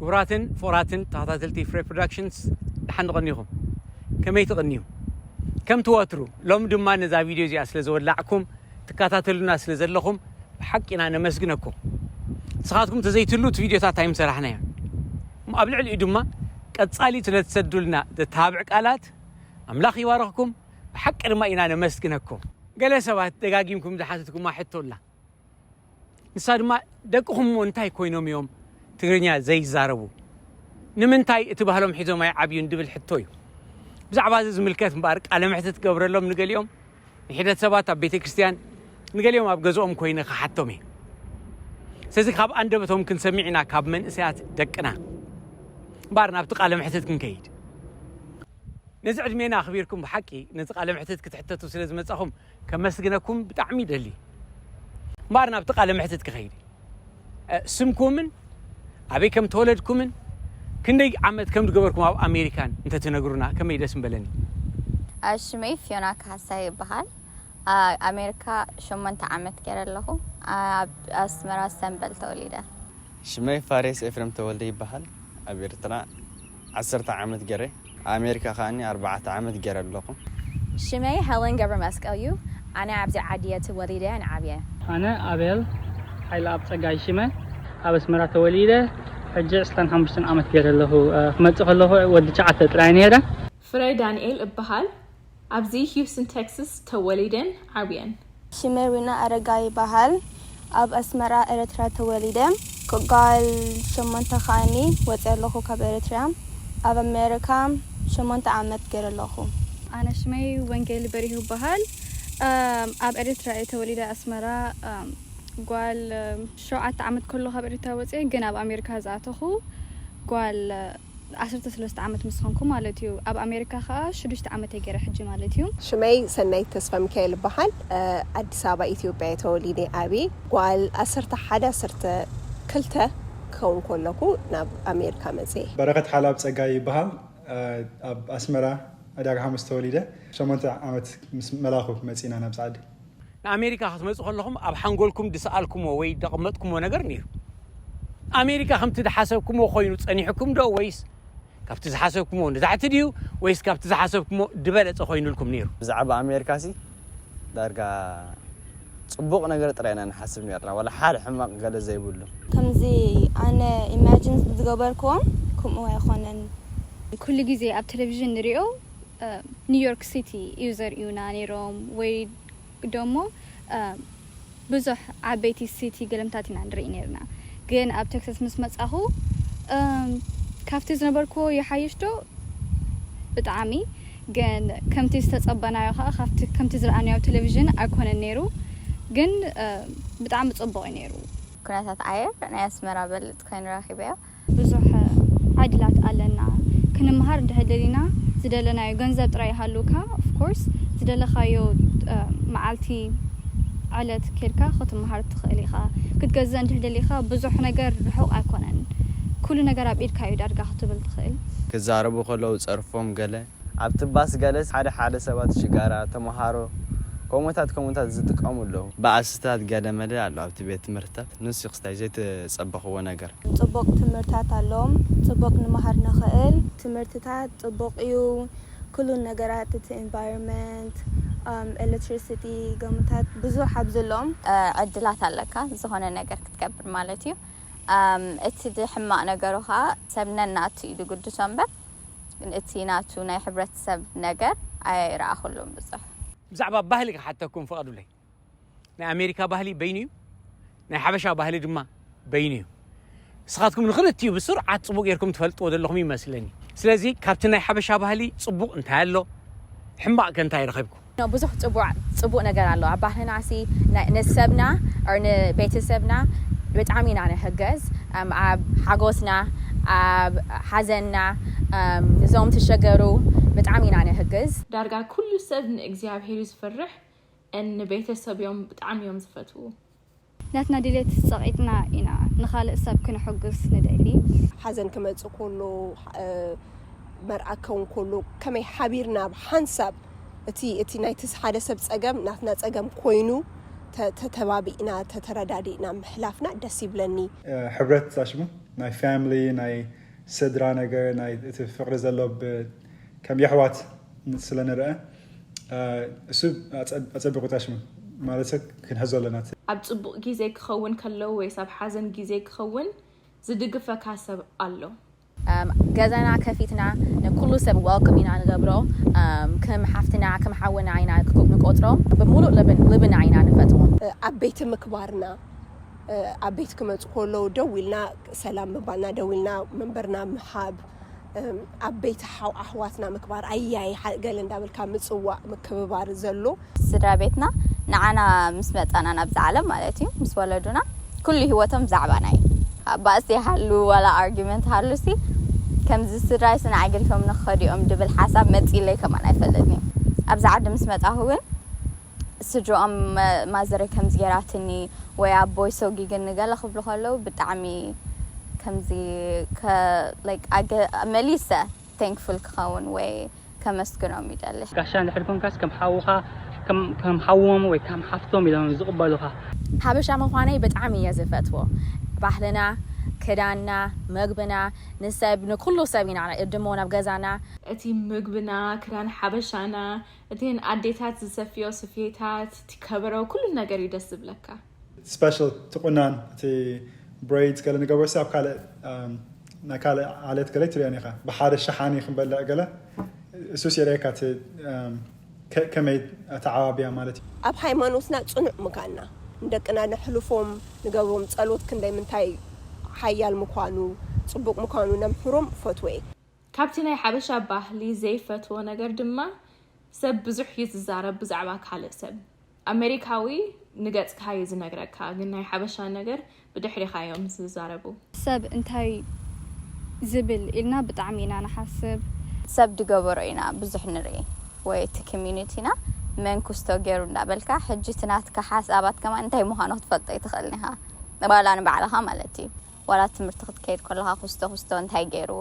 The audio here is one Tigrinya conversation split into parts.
ክቡራትን ፍቑራትን ተኸታተልቲ ፍሬ ፕሮዳክሽንስ፣ ደሓን ትቐንዩኹም? ከመይ ትቐንዩ? ከም ትወትሩ፣ ሎም ድማ ነዛ ቪድዮ እዚኣ ስለ ዘወላዕኩም፣ ትከታተሉና ስለ ዘለኹም ብሓቂ ኢና ነመስግነኩም። ንስኻትኩም ተዘይትህሉ እቲ ቪድዮታት ኣይምሰራሕናዮ። እሞ ኣብ ልዕሊኡ ድማ ቀጻሊ ስለ ትሰዱልና ዘተባብዕ ቃላት ኣምላኽ ይባርኽኩም። ብሓቂ ድማ ኢና ነመስግነኩም። ገለ ሰባት ደጋጊምኩም ዝሓተትኩማ ሕቶ ኣላ። ንሳ ድማ፣ ደቅኹም እሞ እንታይ ኮይኖም እዮም ትግርኛ ዘይዛረቡ? ንምንታይ እቲ ባህሎም ሒዞም ኣይዓብዩን? ድብል ሕቶ እዩ። ብዛዕባ እዚ ዝምልከት እምበኣር ቃለ መሕትት ክገብረሎም ንገሊኦም ንሒደት ሰባት ኣብ ቤተ ክርስቲያን፣ ንገሊኦም ኣብ ገዝኦም ኮይነ ክሓቶም እየ። ስለዚ ካብ ኣንደበቶም ክንሰሚዕ ኢና፣ ካብ መንእሰያት ደቅና። እምበኣር ናብቲ ቃለ መሕትት ክንከይድ። ነዚ ዕድሜና ኣኽቢርኩም ብሓቂ ነዚ ቃለ መሕትት ክትሕተቱ ስለ ዝመጻኹም ከመስግነኩም ብጣዕሚ ይደሊ። እምበኣር ናብቲ ቃለ መሕትት ክኸይድ፣ እ፣ ስምኩምን ኣበይ ከም ተወለድኩምን ክንደይ ዓመት ከም ዝገበርኩም ኣብ ኣሜሪካን እንተትነግሩና ከመይ ደስ ምበለኒ። ሽመይ ፊዮና ካሳ ይበሃል። ኣብ ኣሜሪካ ሸሞንተ ዓመት ገይረ ኣለኹ። ኣብ ኣስመራ ሰምበል ተወሊደ። ሽመይ ፋሬስ ኤፍሬም ተወልደ ይበሃል። ኣብ ኤርትራ ዓሰርተ ዓመት ገይረ፣ ኣብ ኣሜሪካ ከኣኒ ኣርባዕተ ዓመት ገይረ ኣለኹ። ሽመይ ሄለን ገብረ መስቀል እዩ። ኣነ ኣብዚ ዓዲ እየ ተወሊደ ዓብየ። ኣነ ኣቤል ሓይለኣብ ጸጋይ ሽመ፣ ኣብ ኣስመራ ተወሊደ፣ ሕጂ ዕስራን ሓሙሽተን ዓመት ገይረ ኣለኹ። ክመጽእ ከለኹ ወዲ ትሽዓተ ጥራይ ነይረ። ፍረ ዳንኤል እበሃል። ኣብዚ ሂውስተን ቴክሳስ ተወሊደን ዓብየን። ሽመይ ሪና ኣረጋይ ይበሃል። ኣብ ኣስመራ ኤረትራ ተወሊደ። ጓል ሸሞንተ ከኣኒ ወፅየ ኣለኹ ካብ ኤረትርያ። ኣብ ኣሜሪካ ሸሞንተ ዓመት ገይረ ኣለኹ። ኣነ ሽመይ ወንጌል በሪሁ ይበሃል። ኣብ ኤረትራ እየ ተወሊደ ኣስመራ። ጓል ሸውዓተ ዓመት ከሎ ካብ ኤረትራ ወፅየ ግን ኣብ ኣሜሪካ ዝኣተኹ ጓል ዓሰርተ ሰለስተ ዓመት ምስ ኾንኩ ማለት እዩ። ኣብ ኣሜሪካ ኸዓ ሽዱሽተ ዓመት እየ ገይረ ሕጂ ማለት እዩ። ሽመይ ሰናይት ተስፋሚካኤል እበሃል። ኣዲስ ኣበባ ኢትዮጵያ እየ ተወሊደ ዓብየ። ጓል ዓሰርተ ሓደ ዓሰርተ ክልተ ክኸውን ከለኹ ናብ ኣሜሪካ መፅየ። በረኸት ሓላብ ፀጋይ ይበሃል። ኣብ ኣስመራ ዕዳጋ ሓሙስ ተወሊደ። ሸሞንተ ዓመት ምስ መላኹ መፂና ናብዚ ዓዲ። ንኣሜሪካ ክትመጹ ከለኹም ኣብ ሓንጎልኩም ዝሰኣልኩሞ ወይ ዘቐመጥኩሞ ነገር ነይሩ? ኣሜሪካ ከምቲ ዝሓሰብኩሞ ኮይኑ ጸኒሑኩም ዶ ወይስ ካብቲ ዝሓሰብኩሞ ንታሕቲ ድዩ ወይስ ካብቲ ዝሓሰብኩሞ ዝበለጸ ኮይኑልኩም ነይሩ? ብዛዕባ ኣሜሪካሲ ዳርጋ ጽቡቕ ነገር ጥራይ ኢና ንሓስብ ነርና፣ ዋላ ሓደ ሕማቕ ገለ ዘይብሉ። ከምዚ ኣነ ኢማጂን ዝገበርክዎም ከምኡ ኣይኾነን። ኩሉ ግዜ ኣብ ቴሌቪዥን ንሪኦ ኒውዮርክ ሲቲ እዩ ዘርእዩና ነይሮም ወይ ደሞ ብዙሕ ዓበይቲ ሲቲ ገለምታት ኢና ንርኢ ነርና ግን ኣብ ቴክሳስ ምስ መጻኹ ካብቲ ዝነበርክዎ ይሓይሽ ዶ ብጣዕሚ ግን ከምቲ ዝተጸበናዮ ከዓ ካብቲ ከምቲ ዝረኣናዮ ኣብ ቴሌቪዥን ኣይኮነን ነይሩ ግን ብጣዕሚ ጽቡቕ እዩ ነይሩ ኩነታት ኣየር ናይ ኣስመራ በልጥ ኮይኑ ረኺበዮ ብዙሕ ዕድላት ኣለና ክንምሃር እንድሕር ደሊና ዝደለናዮ ገንዘብ ጥራይ ይሃሉካ of course ዝደለኻዮ መዓልቲ ዕለት ኬድካ ክትምሃር ትኽእል ኢኻ ክትገዝእ እንድሕር ደሊኻ ብዙሕ ነገር ርሑቕ ኣይኮነን ኩሉ ነገር ኣብ ኢድካ እዩ ዳርጋ ክትብል ትኽእል ክዛረቡ ከለዉ ጸርፎም ገለ ኣብቲ ባስ ገለስ ሓደ ሓደ ሰባት ሽጋራ ተምሃሮ ከምኡታት ከምኡታት ዝጥቀሙ ኣለዉ። ባእስታት ገለመለ ኣሎ ኣብቲ ቤት ትምህርትታት ንሱ ክስታይ ዘይተጸበኽዎ ነገር። ጽቡቕ ትምህርታት ኣለዎም። ጽቡቕ ንምሃር ንኽእል። ትምህርትታት ጽቡቕ እዩ። ኩሉ ነገራት እቲ environment እም electricity ገምታት ብዙሕ ኣብዚ ኣለዎም። ዕድላት ኣለካ ዝኾነ ነገር ክትገብር ማለት እዩ። እም እቲ ሕማቕ ነገሩ ኸዓ ሰብ ነናቱ እዩ ዝጉድሶ እምበር ግን እቲ ናቱ ናይ ሕብረተሰብ ነገር ኣይረኣኹሉን ብዙሕ። ብዛዕባ ባህሊ ክሓተኩም ፍቐዱለይ። ናይ ኣሜሪካ ባህሊ በይኑ እዩ፣ ናይ ሓበሻ ባህሊ ድማ በይኑ እዩ። ንስኻትኩም ንኽልቲኡ ብስርዓት ጽቡቕ ጌርኩም ትፈልጥዎ ዘለኹም ይመስለኒ። ስለዚ ካብቲ ናይ ሓበሻ ባህሊ ጽቡቕ እንታይ ኣሎ፣ ሕማቕ ከ እንታይ ረኺብኩም? ብዙሕ ጽቡቕ ጽቡቕ ነገር ኣሎ ኣብ ባህልና ሲ ንሰብና or ንቤተሰብና ብጣዕሚ ኢና ንሕገዝ ኣብ ሓጎስና ኣብ ሓዘንና ንዞም ትሸገሩ ብጣዕሚ ኢና ንሕግዝ። ዳርጋ ኩሉ ሰብ ንእግዚኣብሔር እዩ ዝፈርሕ and ንቤተሰብ እዮም ብጣዕሚ እዮም ዝፈትዉ። ናትና ድሌት ጸቒጥና ኢና ንኻልእ ሰብ ክነሐጉስ ንደሊ። ሓዘን ክመጽእ ከሎ፣ መርዓ ክኸውን ከሎ ከመይ ሓቢርና ብሓንሳብ እቲ እቲ ናይቲ ሓደ ሰብ ጸገም ናትና ጸገም ኮይኑ ተተባቢእና ተተረዳዲእና ምሕላፍና ደስ ይብለኒ። ሕብረት ኣሽሙ ናይ ፋሚሊ ናይ ስድራ ነገር ናይ እቲ ፍቕሪ ዘሎ ብ- ከም የሕዋት ስለ ንርአ እሱ ኣጸቢቑ ታሽሙ ማለት ሰብ ክንሕዞ ኣለና። ኣብ ጽቡቕ ግዜ ክኸውን ከሎ ወይስ ኣብ ሓዘን ግዜ ክኸውን ዝድግፈካ ሰብ ኣሎ። ገዛና ከፊትና ንኩሉ ሰብ welcome ኢና ንገብሮ። ከም ሓፍትና ከም ሓውና ኢና ንቆፅሮ። ብምሉእ ልብና ኢና ንፈትዎ። ኣብ ቤት ምክባርና ኣብ ቤት ክመፁ ከለዉ ደው ኢልና ሰላም ምባልና፣ ደው ኢልና መንበርና ምሃብ፣ ኣብ ቤት ኣሕዋትና ምክባር፣ ኣያይ ገለ እንዳበልካ ምፅዋእ፣ ምክብባር ዘሎ። ስድራ ቤትና ንዓና ምስ መፃና ናብዚ ዓለም ማለት እዩ፣ ምስ ወለዱና ኩሉ ህይወቶም ብዛዕባና እዩ። ባእሲ ይሃሉ ዋላ argument ሃሉ ሲ ከምዚ ስድራይ ስንዓ ገዲፎም ንኸዲኦም ድብል ሓሳብ መፂለይ ከማን ኣይፈልጥን እዩ። ኣብዚ ዓዲ ምስ መፃኹ ግን ስድሮኦም ማዘረይ ከምዚ ገይራትኒ ወይ ኣቦይ ሰጊግኒ ገለ ክብሉ ከለዉ ብጣዕሚ ከምዚ መሊሰ thankful ክኸውን ወይ ከመስግኖም ይደሊ። ጋሻ እንድሕር ኮንካስ ከም ሓውኻ ከም ሓዎም ወይ ከም ሓፍቶም ኢሎም ዝቕበሉኻ። ሓበሻ ምዃነይ ብጣዕሚ እየ ዝፈትዎ። ባህልና፣ ክዳንና፣ መግብና ንሰብ ንኩሉ ሰብ ኢና ንዕድሞ ናብ ገዛና። እቲ ምግብና፣ ክዳን ሓበሻና፣ እተን ኣዴታት ዝሰፍዮ ስፌታት፣ እቲ ከበሮ፣ ኩሉ ነገር እዩ ደስ ዝብለካ። special ትቁናን እቲ braids ገለ ንገብሮ ሲ ኣብ ካልእ ናይ ካልእ ዓሌት ገለ ትሪኦን ኢኻ። ብሓደ ሸሓኒ ክንበልዕ ገለ እሱስ የርእየካ እቲ ከመይ ተዓባቢያ ማለት እዩ። ኣብ ሃይማኖትና ፅኑዕ ምካንና ንደቅና ነሕልፎም ንገብሮም ፀሎት ክንደይ ምንታይ ሓያል ምኳኑ ፅቡቅ ምኳኑ ነምሕሮም ፈትወ። ካብቲ ናይ ሓበሻ ባህሊ ዘይፈትዎ ነገር ድማ ሰብ ብዙሕ እዩ ዝዛረብ ብዛዕባ ካልእ ሰብ። ኣሜሪካዊ ንገጽካ እዩ ዝነግረካ፣ ግን ናይ ሓበሻ ነገር ብድሕሪኻ እዮም ዝዛረቡ። ሰብ እንታይ ዝብል ኢልና ብጣዕሚ ኢና ንሓስብ። ሰብ ድገበሮ ኢና ብዙሕ ንርኢ ወይ እቲ community ና መን ኩስቶ ገይሩ እንዳበልካ ሕጂ እቲ ናትካ ሓሳባት ከማን እንታይ ምዃኑ ክትፈልጦ ኣይትኽእልን ኢኻ ዋላ ንባዕልኻ ማለት እዩ። ዋላ ትምህርቲ ክትከይድ ከለኻ ኩስቶ ኩስቶ እንታይ ገይሩ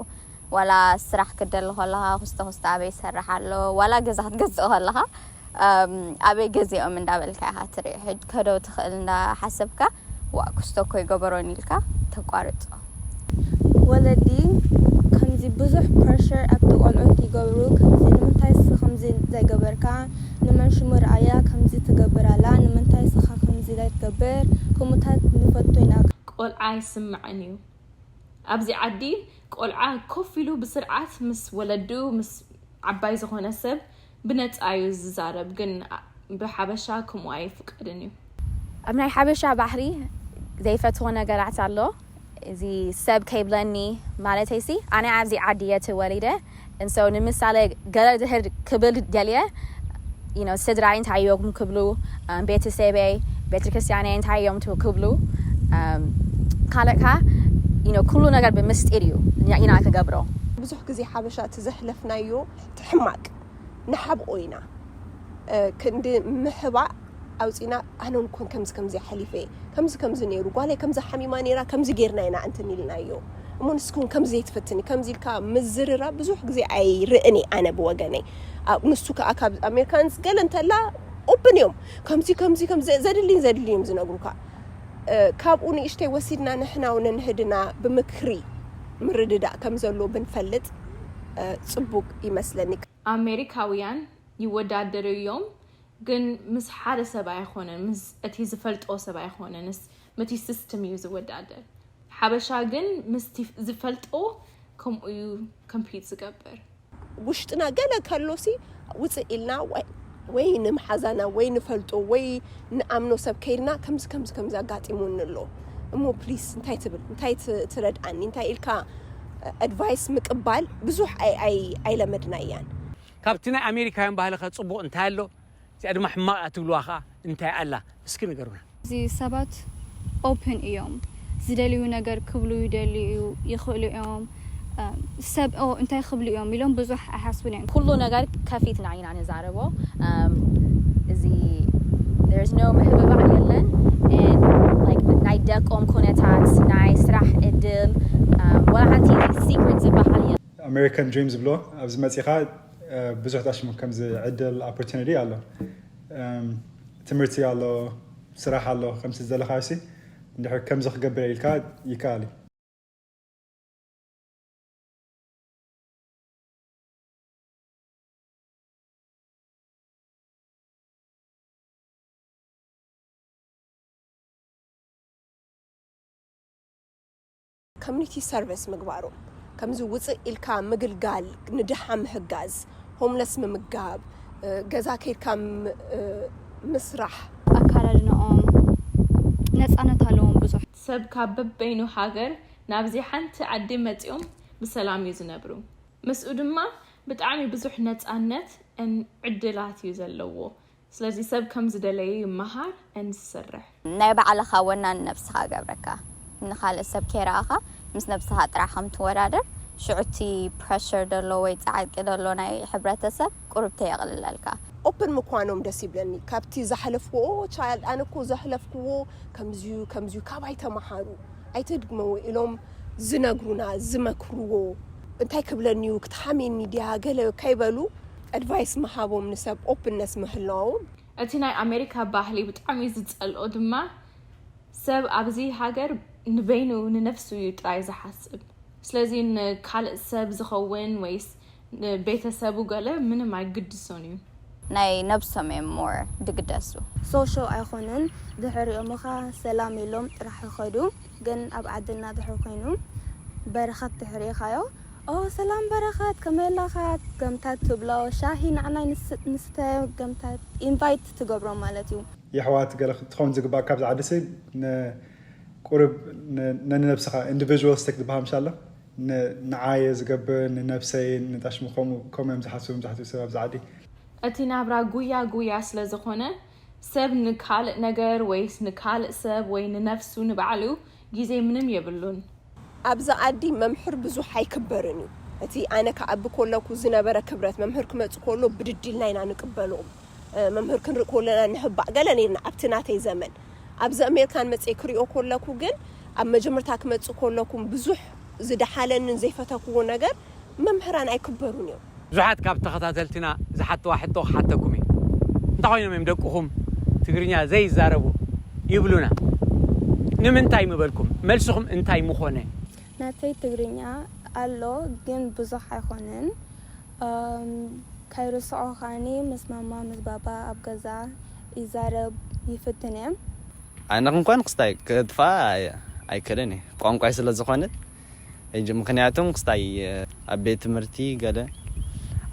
ዋላ ስራሕ ክትደሊ ከለኻ ኩስቶ ኩስቶ ኣበይ ይሰርሕ ኣሎ ዋላ ገዛ ክትገዝእ ከለኻ ኣበይ ገዚኦም እንዳበልካ ኢኻ ትርኢ። ሕጂ ከደው ትኽእል እንዳሓሰብካ ዋእ ኩስቶ እኮ ይገበሮን ኢልካ ተቋርጾ። ወለዲ ከምዚ ብዙሕ pressure ኣብቲ ቆልዑት ይገብሩ ከምዚ ንምንታይ ንስኺ ከምዚ ዘይገበርካ ንመን ሽሙ ረኣያ ከምዚ ትገብር ኣላ ንምንታይ ንስኻ ከምዚ ዘይትገብር ከምኡታት ንፈቱ ኢና። ቆልዓ ኣይስምዕን እዩ። ኣብዚ ዓዲ ቆልዓ ኮፍ ኢሉ ብስርዓት ምስ ወለዱ ምስ ዓባይ ዝኾነ ሰብ ብነፃ እዩ ዝዛረብ ግን ብሓበሻ ከምኡ ኣይፍቀድን እዩ። ኣብ ናይ ሓበሻ ባህሪ ዘይፈትዎ ነገራት ኣሎ። እዚ ሰብ ከይብለኒ ማለተይሲ ኣነ ኣብዚ ዓዲ እየ ተወሊደ እንሶ ንምሳሌ ገለ ድሕር ክብል ደልየ you know ስድራይ እንታይ እዮም ክብሉ ቤተሰበይ ቤተክርስትያነይ እንታይ እዮም ክብሉ ካልእካ you know ኩሉ ነገር ብምስጢር እዩ ኢና ክገብሮ። ብዙሕ ግዜ ሓበሻ እቲ ዘሕለፍናዮ እቲ ሕማቅ ንሓብኦ ኢና ክንዲ ምሕባእ ኣውፂና ኣነ እውን ኮን ከምዚ ከምዚ ሓሊፈ ከምዚ ከምዚ ነይሩ ጓለይ ከምዚ ሓሚማ ነይራ ከምዚ ጌርና ኢና እንትን ኢልናዮ እሞ ንስኪ እውን ከምዚ ዘይትፈትኒ ከምዚ ኢልካ ምዝርራብ ብዙሕ ግዜ ኣይርእን እየ ኣነ ብወገነይ ንሱ ከዓ ካብ ኣሜሪካንስ ገለ እንተላ ኦፕን እዮም ከምዚ ከምዚ ከምዚ ዘድልይን ዘድልይ እዮም ዝነግሩካ ካብኡ ንእሽተይ ወሲድና ንሕና እውን ንህድና ብምክሪ ምርድዳእ ከም ዘሎ ብንፈልጥ ፅቡቅ ይመስለኒ። ኣሜሪካውያን ይወዳደሩ እዮም ግን ምስ ሓደ ሰብ ኣይኾነን፣ ምስ እቲ ዝፈልጦ ሰብ ኣይኾነንስ ምቲ system እዩ ዝወዳደር። ሓበሻ ግን ምስቲ ዝፈልጦ ከምኡ እዩ compete ዝገብር። ውሽጥና ገለ ከሎሲ ውፅእ ኢልና ወይ ወይ ንምሓዛና ወይ ንፈልጦ ወይ ንኣምኖ ሰብ ከይድና ከምዚ ከምዚ ከምዚ ኣጋጢሙኒ ኣሎ እሞ ፕሊስ እንታይ ትብል እንታይ ትረድኣኒ እንታይ ኢልካ ኣድቫይስ ምቅባል ብዙሕ ኣይለመድናያን። ካብቲ ናይ ኣሜሪካውያን ባህሊ ከ ፅቡቕ እንታይ ኣሎ? እዚኣ ድማ ሕማቕ እያ ትብልዋ ከኣ እንታይ ኣላ? እስኪ ንገሩና። እዚ ሰባት ኦፕን እዮም። ዝደልዩ ነገር ክብሉ ይደልዩ ይኽእሉ እዮም። ሰብ ኦ እንታይ ክብሉ እዮም ኢሎም ብዙሕ ኣይሓስቡን እዮም። ኩሉ ነገር ከፊትና ኢና ንዛረቦ። እዚ there's no ምሕብባዕ የለን። ናይ ደቆም ኩነታት፣ ናይ ስራሕ እድል፣ ወላ ሓንቲ secret ዝበሃል የለን። American Dream ዝብሎ ኣብዚ መፂኻ ብዙሕ ታሽሙ ከምዚ ዕድል opportunity ኣሎ ትምህርቲ ኣሎ ስራሕ ኣሎ ከምዚ ዘለካ ሲ እንድሕር ከምዚ ክገብር ኢልካ ይከኣል እዩ። community service ምግባሮም፣ ከምዚ ውፅእ ኢልካ ምግልጋል፣ ንድሓ ምህጋዝ፣ homeless ምምጋብ፣ ገዛ ከይድካ ምስራሕ። ኣካዳድናኦም ነፃነት ኣለዎም ብዙሕ። ሰብ ካብ በበይኑ ሃገር ናብዚ ሓንቲ ዓዲ መፂኦም ብሰላም እዩ ዝነብሩ። ምስኡ ድማ ብጣዕሚ ብዙሕ ነፃነት ን ዕድላት እዩ ዘለዎ። ስለዚ ሰብ ከም ዝደለየ ይመሃር ን ዝሰርሕ። ናይ ባዕልኻ ወናን ነብስኻ ገብረካ። ንኻልእ ሰብ ከይረኣኻ ምስ ነብስኻ ጥራሕ ከም ትወዳደር ሽዑ እቲ pressure ደሎ ወይ ፃዕቂ ደሎ ናይ ሕብረተሰብ ቁሩብ ተየቕልለልካ። open ምኳኖም ደስ ይብለኒ። ካብቲ ዝሓለፍክዎ child ኣነ እኮ ዘሕለፍክዎ ከምዚዩ ከምዚዩ ካባይ ተመሃሩ ኣይተድግመዎ ኢሎም ዝነግሩና ዝመክርዎ እንታይ ክብለኒ እዩ ክትሓሜኒ ድያ ገለ ከይበሉ advice ምሃቦም ንሰብ openness ምህላዎም። እቲ ናይ ኣሜሪካ ባህሊ ብጣዕሚ ዝፀልኦ ድማ ሰብ ኣብዚ ሃገር ንበይኑ ንነፍሱ እዩ ጥራይ ዝሓስብ። ስለዚ ንካልእ ሰብ ዝኸውን ወይስ ንቤተሰቡ ገለ ምንም ኣይግድሶን እዩ። ናይ ነብሶም እዮም more ድግደሱ። social ኣይኾነን። ድሕሪኦም ኸዓ ሰላም ኢሎም ጥራሕ ይኸዱ። ግን ኣብ ዓድና ድሕሪ ኮይኑ በረኸት ድሕሪ ኢኻዮ ኦ ሰላም በረኸት ከመይ ኣለኻ ገምታት ትብሎ ሻሂ ንዓናይ ንስተ ገምታት invite ትገብሮም ማለት እዩ። የሕዋት ገለ ክትኸውን ዝግባእ ካብዚ ዓዲ ሲ ቁሩብ ነንነብስኻ individualistic ዝበሃል ምሽ ኣሎ ንዓየ ዝገብር ንነብሰይ ንጣሽሙ ከምኡ ከምኡ እዮም ዝሓስቡ መብዛሕትኡ ሰብ ኣብዚ ዓዲ። እቲ ናብራ ጉያ ጉያ ስለ ዝኾነ ሰብ ንካልእ ነገር ወይስ ንካልእ ሰብ ወይ ንነፍሱ ንባዕሉ ግዜ ምንም የብሉን። ኣብዚ ዓዲ መምህር ብዙሕ ኣይክበርን እዩ። እቲ ኣነ ክዓቢ ከለኩ ዝነበረ ክብረት መምህር ክመጽእ ከሎ ብድድ ኢልና ኢና ንቅበሎም። መምህር ክንርኢ ከለና ንህባእ ገለ ነርና ኣብቲ ናተይ ዘመን። ኣብዚ ኣሜሪካን መጽየ ክሪኦ ከለኩ ግን ኣብ መጀመርታ ክመጽእ ከለኩም ብዙሕ ዝደሓለንን ዘይፈተክዎ ነገር መምህራን ኣይክበሩን እዮም። ብዙሓት ካብ ተኸታተልትና ዝሓትዋ ሕቶ ክሓተኩም እየ። እንታይ ኮይኖም እዮም ደቅኹም ትግርኛ ዘይዛረቡ ይብሉና? ንምንታይ ምበልኩም? መልስኹም እንታይ ምኾነ? ናተይ ትግርኛ ኣሎ ግን ብዙሕ ኣይኾነን። ከይርስዖ ከዓኒ ምስ ማማ ምስ ባባ ኣብ ገዛ ይዛረብ ይፍትን እየ። ኣነ ክንኳን ክስታይ ከጥፍኣ ኣይክእልን እየ ቋንቋይ ስለ ዝኾነ ሕጂ ምኽንያቱም ክስታይ ኣብ ቤት ትምህርቲ ገለ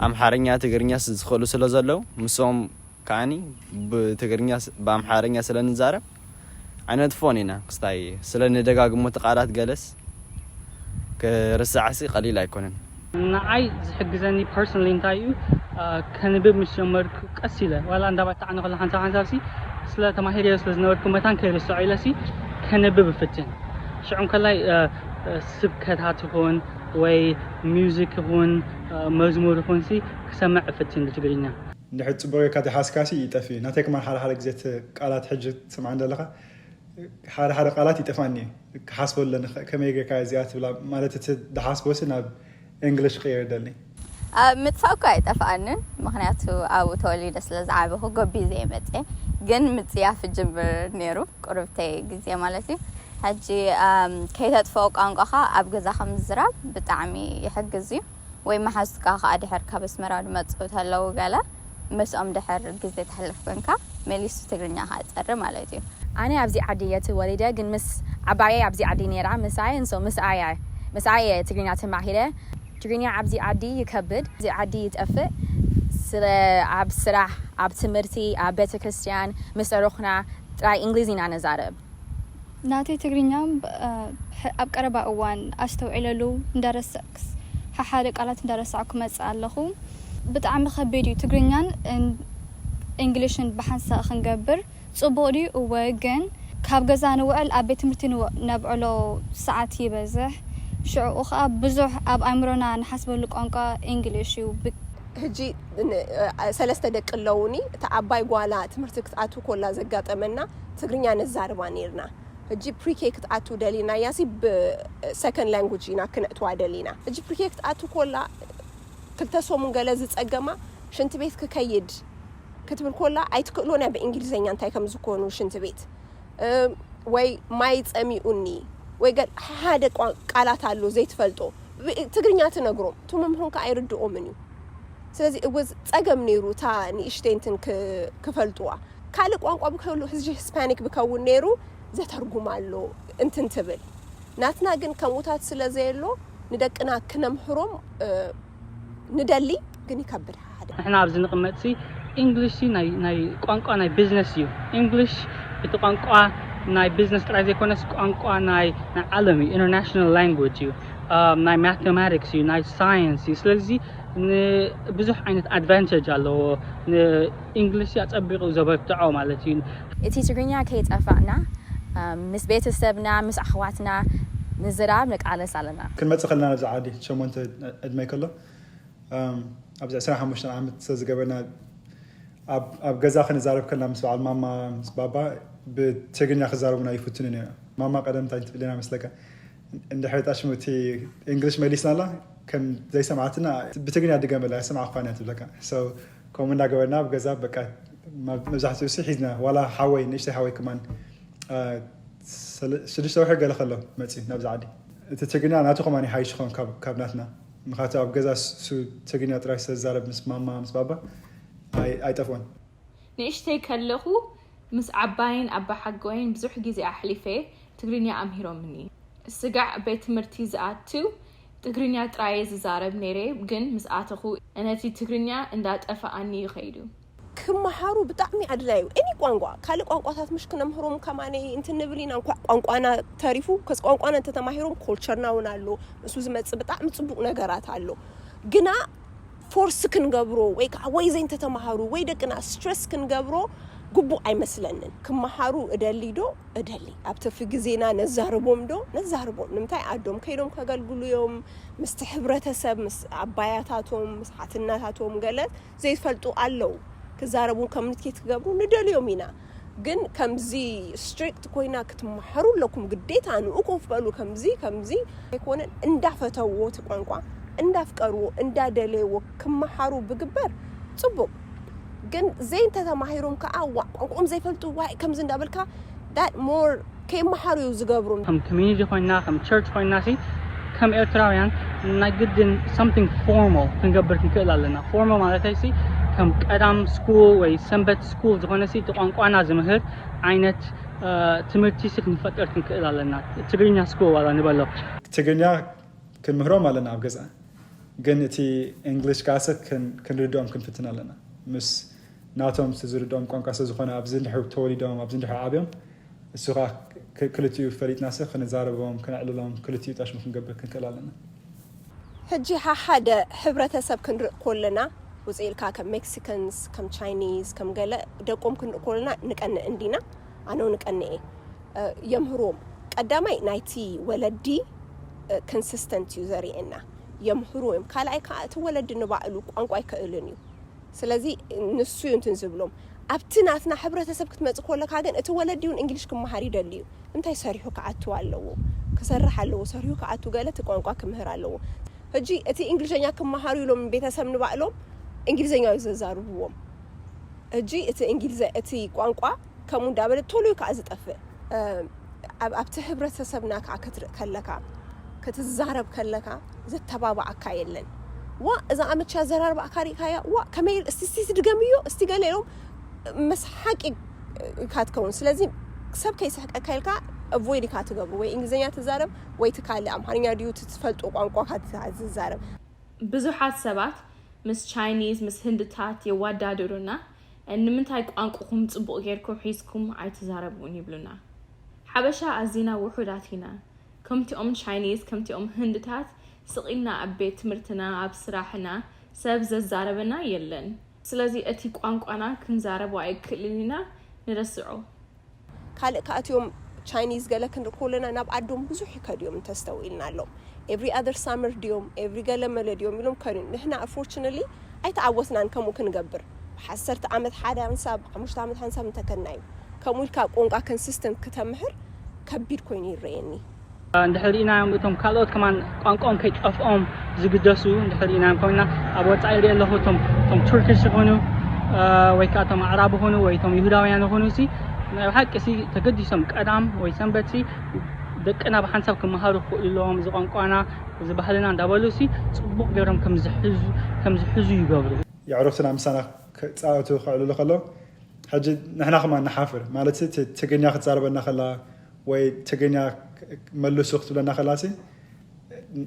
ኣምሓርኛ ትግርኛ ዝኽእሉ ስለ ዘለዉ ምስኦም ከዓኒ ብትግርኛ ብኣምሓርኛ ስለ ንዛረብ ኣይነጥፍኦን ኢና ክስታይ ስለ ንደጋግሞ እቲ ቃላት ገለስ ክርሳዕሲ ቀሊል ኣይኮነን። ንዓይ ዝሕግዘኒ personally እንታይ እዩ ከንብብ ምስ ጀመርኩ ቀስ ኢለ ዋላ እንዳባታዕኒ ከሎ ሓንሳብ ሓንሳብ ሲ ስለ ተማሂረዮ ስለ ዝነበርኩ መታን ከይርስዖ ኢለ ሲ ከንብብ እፍትን ሽዑ እንከላይ ስብከታት ይኹን ወይ music ይኹን መዝሙር ይኹን ሲ ክሰምዕ እፍትን ብትግርኛ። እንድሕር ጽቡቕ ጌርካ ዘይሓዝካሲ ይጠፍእ እዩ። ናተይ ከማን ሓደ ሓደ ግዜ እቲ ቃላት ሕጂ ትሰምዓ እንደለኻ ሓደ ሓደ ቃላት ይጠፍኣኒ እዩ። ክሓስቦ ኣለኒ ከመይ ጌርካ እዚኣ ትብላ ማለት እቲ ዝሓስቦሲ ናብ English ክቕይር ይደሊ። ኣብ ምጥፋእ እኳ ኣይጠፍኣንን ምኽንያቱ ኣብኡ ተወሊደ ስለ ዝዓበኹ ገቢዘ እየ መፅየ ግን ምፅያፍ ይጅምር ነይሩ ቁርብተይ ግዜ ማለት እዩ። ሕጂ ከይተጥፍኦ ቋንቋኻ ኣብ ገዛ ከም ምዝራብ ብጣዕሚ ይሕግዝ እዩ። ወይ መሓዙትካ ከዓ ድሕር ካብ ኣስመራ ዝመፅኡ ተለዉ ገለ ምስኦም ድሕር ግዜ ተሕልፍ ኮንካ መሊሱ ትግርኛኻ ይፀሪ ማለት እዩ። ኣነ ኣብዚ ዓዲ እየ ተወሊደ ግን ምስ ዓባየይ ኣብዚ ዓዲ ነይራ ምሳይ እንሶ ምስኣያ ምስኣየ ትግርኛ ተማሂረ። ትግርኛ ኣብዚ ዓዲ ይከብድ እዚ ዓዲ ይጠፍእ። ስለ ኣብ ስራሕ ኣብ ትምህርቲ ኣብ ቤተክርስትያን ምስ ኣሮኽና ጥራይ እንግሊዝ ኢና ነዛረብ። ናተይ ትግርኛ ኣብ ቀረባ እዋን ኣስተውዒለሉ እንዳረሳዕኩስ ሓሓደ ቃላት እንዳረሳዕኩ ክመጽእ ኣለኹ። ብጣዕሚ ከቢድ እዩ ትግርኛን እንግሊሽን ብሓንሳእ ክንገብር ጽቡቕ ድዩ? እወ ግን ካብ ገዛ ንውዕል ኣብ ቤት ትምህርቲ ነብዕሎ ሰዓት ይበዝሕ። ሽዕኡ ኸኣ ብዙሕ ኣብ ኣእምሮና ንሓስበሉ ቋንቋ እንግሊሽ እዩ። ሕጂ ሰለስተ ደቂ ኣለውኒ። እታ ዓባይ ጓላ ትምህርቲ ክትኣቱ ኮላ ዘጋጠመና ትግርኛ ነዛርባ ነርና። ሕጂ ፕሪኬ ክትኣቱ ደሊናያሲ ብ second language ኢና ክነእትዋ ደሊና። ሕጂ ፕሪኬ ክትኣቱ ኮላ ክልተ ሰሙን ገለ ዝጸገማ ሽንቲ ቤት ክከይድ ክትብል ኮላ ኣይትክእሎን እያ ብእንግሊዝኛ እንታይ ከም ዝኾኑ ሽንቲ ቤት ወይ ማይ ጸሚኡኒ ወይ ገል ሓደ ቃላት ኣሎ ዘይትፈልጦ ትግርኛ ትነግሮም እቱ መምህሮም ከዓ ኣይርድኦምን እዩ። ስለዚ እወ ጸገም ነይሩ እታ ንእሽተይ እንትን ክፈልጥዋ ካልእ ቋንቋ ብከሉ ህዝቢ ሂስፓኒክ ብከውን ነይሩ ዘተርጉም ኣሎ እንትን ትብል ናትና ግን ከምኡታት ስለ ዘየሎ ንደቅና ክነምህሮም ንደሊ፣ ግን ይከብድ ሓደ። ንሕና ኣብዚ ንቕመጥሲ፣ እንግሊሽ ናይ ቋንቋ ናይ ቢዝነስ እዩ። እንግሊሽ እቲ ቋንቋ ናይ ቢዝነስ ጥራይ ዘይኮነስ፣ ቋንቋ ናይ ዓለም እዩ። ኢንተርናሽናል ላንጉጅ እዩ። ናይ ማቴማቲክስ እዩ፣ ናይ ሳይንስ እዩ። ስለዚ ብዙሕ ዓይነት ኣድቫንቴጅ ኣለዎ። እንግሊሽ ኣጸቢቑ ዘበርትዖ ማለት እዩ። እቲ ትግርኛ ከይጠፋእና፣ ምስ ቤተሰብና፣ ምስ ኣሕዋትና ምዝራብ ንቃለስ ኣለና። ክንመጽእ ከለና ኣብዚ ዓዲ ሸሞንተ ዕድመይ ከሎ፣ ኣብዚ ዕስራን ሓሙሽተን ዓመት ዝገበና፣ ኣብ ገዛ ክንዛረብ ከለና ምስ በዓል ማማ፣ ምስ ባባ ብትግርኛ ክዛረቡና ይፍትኑ ነይሩ። ማማ ቀደም እንታይ ትብለና መስለካ? እንድሕር ጣሽሙ እቲ እንግሊሽ መሊስናላ ከም ዘይሰምዓትና፣ ብትግርኛ ድገመላ፣ ኣይሰምዓኳን እያ ትብለካ። ከምኡ እንዳገበርና ኣብ ገዛ በቃ መብዛሕትኡ ሲ ሒዝና፣ ዋላ ሓወይ፣ ንእሽተይ ሓወይ ከማን ሽዱሽተ ወርሒ ገለ ከሎ መፅዩ ናብዚ ዓዲ። እቲ ትግርኛ ናቱ ከማን ይሓይሽ ኸውን ካብ ናትና። ምክንያቱ ኣብ ገዛ ሱ ትግርኛ ጥራይ ስለዝዛረብ ምስ ማማ ምስ ባባ ኣይጠፍኦን። ንእሽተይ ከለኹ ምስ ዓባይን ኣባሓጎይን ብዙሕ ግዜ ኣሕሊፈ። ትግርኛ ኣምሂሮምኒ። ስጋዕ ቤት ትምህርቲ ዝኣትው ትግርኛ ጥራየ ዝዛረብ ነይረ፣ ግን ምስ ኣተኹ ነቲ ትግርኛ እንዳጠፋኣኒ ይኸይዱ። ክመሃሩ ብጣዕሚ ኣድላዩ። እኒ ቋንቋ ካልእ ቋንቋታት ምሽ ክነምህሮም ከማነ እንትንብል ኢና። እንኳዕ ቋንቋና ተሪፉ ከስ ቋንቋና እንተተማሂሮም ኮልቸርና እውን ኣሎ። እሱ ዝመጽእ ብጣዕሚ ጽቡቕ ነገራት ኣሎ። ግና ፎርስ ክንገብሮ ወይ ከዓ ወይ ዘይንተተማሃሩ ወይ ደቅና ስትረስ ክንገብሮ ግቡእ ኣይመስለንን። ክመሃሩ እደሊ ዶ እደሊ፣ ኣብ ትርፊ ግዜና ነዛርቦም ዶ ነዛርቦም። ንምንታይ ዓዶም ከይዶም ከገልግሉ እዮም። ምስቲ ሕብረተሰብ፣ ምስ ኣባያታቶም፣ ምስ ሓትናታቶም ገለ ዘይፈልጡ ኣለዉ። ክዛረቡ ኮሚኒኬት ክገብሩ ንደልዮም ኢና። ግን ከምዚ ስትሪክት ኮይና ክትመሃሩ ኣለኩም ግዴታ ንኡ ኮፍ በሉ ከምዚ ከምዚ ኣይኮነን። እንዳፈተዎ እቲ ቋንቋ እንዳፍቀርዎ እንዳደለይዎ ክመሃሩ ብግበር ጽቡቅ። ግን ዘይንተተማሂሮም ከዓ ዋ ቋንቋኦም ዘይፈልጡ ዋይ ከምዚ እንዳበልካ that more ከይመሃሩ እዩ ዝገብሩ። ከም ኮሚኒቲ ኮይና ከም ቸርች ኮይና ሲ ከም ኤርትራውያን ናይ ግድን something formal ክንገብር ክንክእል ኣለና። ፎርማል ማለት ሲ ከም ቀዳም ስኩል ወይ ሰንበት ስኩል ዝኾነ ሲ እቲ ቋንቋና ዝምህር ዓይነት ትምህርቲ ሲ ክንፈጥር ክንክእል ኣለና። ትግርኛ ስኩል ዋላ ንበሎ። ትግርኛ ክንምህሮም ኣለና ኣብ ገዛ፣ ግን እቲ እንግሊሽ ከኣሰ ክንርድኦም ክንፍትን ኣለና። ምስ ናቶም ዝርድኦም ቋንቋ ስለ ዝኾነ ኣብዚ እንድሕር ተወሊዶም ኣብዚ እንድሕር ዓብዮም እሱ ከዓ ክልቲኡ ፈሊጥናሰ ክንዛረቦም ክነዕልሎም ክልቲኡ ጣሽሙ ክንገብር ክንክእል ኣለና። ሕጂ ሓሓደ ሕብረተሰብ ክንርኢ ኮለና ውፅእ ኢልካ ከም ሜክሲካንስ ከም ቻይኒዝ ከም ገለ ደቆም ክንርኢ ኮለና ንቀንእ እንዲና። ኣነው ንቀንኤ የምህርዎም። ቀዳማይ ናይቲ ወለዲ ኮንሲስተንት እዩ ዘርእየና፣ የምህሩ እዮም። ካልኣይ ከዓ እቲ ወለዲ ንባዕሉ ቋንቋ ኣይክእልን እዩ። ስለዚ ንሱ እዩ እንትን ዝብሎም። ኣብቲ ናትና ሕብረተሰብ ክትመፅእ ከለካ ግን እቲ ወለዲ እውን እንግሊሽ ክመሃር ይደሊ እዩ። እንታይ ሰሪሑ ክኣቱ ኣለዎ፣ ክሰርሕ ኣለዎ፣ ሰሪሑ ክኣቱ ገለ እቲ ቋንቋ ክምህር ኣለዎ። ሕጂ እቲ እንግሊዝኛ ክመሃሩ ኢሎም ቤተሰብ ንባዕሎም እንግሊዝኛ እዩ ዘዛርብዎም። ሕጂ እቲ እንግሊዝ እቲ ቋንቋ ከምኡ እንዳበለ ቶሎ እዩ ከዓ ዝጠፍእ። ኣብቲ ህብረተሰብና ከዓ ክትርኢ ከለካ ክትዛረብ ከለካ ዘተባብዓካ የለን። ዋ እዛ ኣመቻ ኣዘራርባእካ ሪእካያ ዋ ከመይ እስቲ እስቲ ድገምዮ እስቲ ገለ ኢሎም መስሓቂ ኢካ ትከውን። ስለዚ ሰብ ከይስሕቀካ ኢልካ ኣቮይድ ኢካ ትገብሩ፣ ወይ እንግሊዝኛ ትዛረብ ወይ ትካልእ ኣምሓርኛ ድዩ ትፈልጦ ቋንቋካ ትዛረብ። ብዙሓት ሰባት ምስ ቻይኒዝ ምስ ህንድታት የዋዳድሩና። ንምንታይ ቋንቁኹም ጽቡቕ ጌርኩም ሒዝኩም ኣይትዛረቡን ይብሉና። ሓበሻ ኣዚና ውሑዳት ኢና። ከምቲኦም ቻይኒዝ ከምቲኦም ህንድታት ስቕ ኢልና ኣብ ቤት ትምህርትና ኣብ ስራሕና ሰብ ዘዛረበና የለን። ስለዚ እቲ ቋንቋና ክንዛረቦ ኣይክእልን ኢና፣ ንረስዖ። ካልእ ከኣትዮም ቻይኒዝ ገለ ክንርኢ ከለና ናብ ዓዶም ብዙሕ ይከድዮም እንተስተውኢልና ኣለዎም። ኤቭሪ ኣደር ሳመር ድዮም ኤቭሪ ገለ መለ ድዮም ኢሎም ከድዮም። ንሕና ኣንፎርችነትሊ ኣይተዓወትናን ከምኡ ክንገብር። ብሓሰርተ ዓመት ሓደ ሓንሳብ ብሓሙሽተ ዓመት ሓንሳብ እንተከድና እዩ። ከምኡ ኢልካ ቋንቋ ኮንሲስተንት ክተምህር ከቢድ ኮይኑ ይረየኒ። እንድሕር ርኢናዮም እቶም ካልኦት ከማን ቋንቋኦም ከይጠፍኦም ዝግደሱ እንድሕር ርኢናዮም ኮይና ኣብ ወፃኢ ርኢ ኣለኹ እቶም ቱርኪሽ ይኹኑ ወይ ከዓ እቶም ኣዕራብ ይኹኑ ወይ እቶም ይሁዳውያን ይኹኑ ሲ ናይ ብሓቂ ሲ ተገዲሶም ቀዳም ወይ ሰንበት ሲ ደቅና ብሓንሳብ ክመሃሩ ክኽእሉ ኣለዎም እዚ ቋንቋና እዚ ባህልና እንዳበሉ ሲ ፅቡቕ ገይሮም ከም ዝሕዙ ይገብሩ። የዕሩኽትና ምሳና ክፃወቱ ክዕልሉ ከለዉ ሕጂ ንሕና ከማን ንሓፍር ማለት ትግርኛ ክትዛረበና ከላ ወይ ትግርኛ መልሱ ክትብለና ከላሲ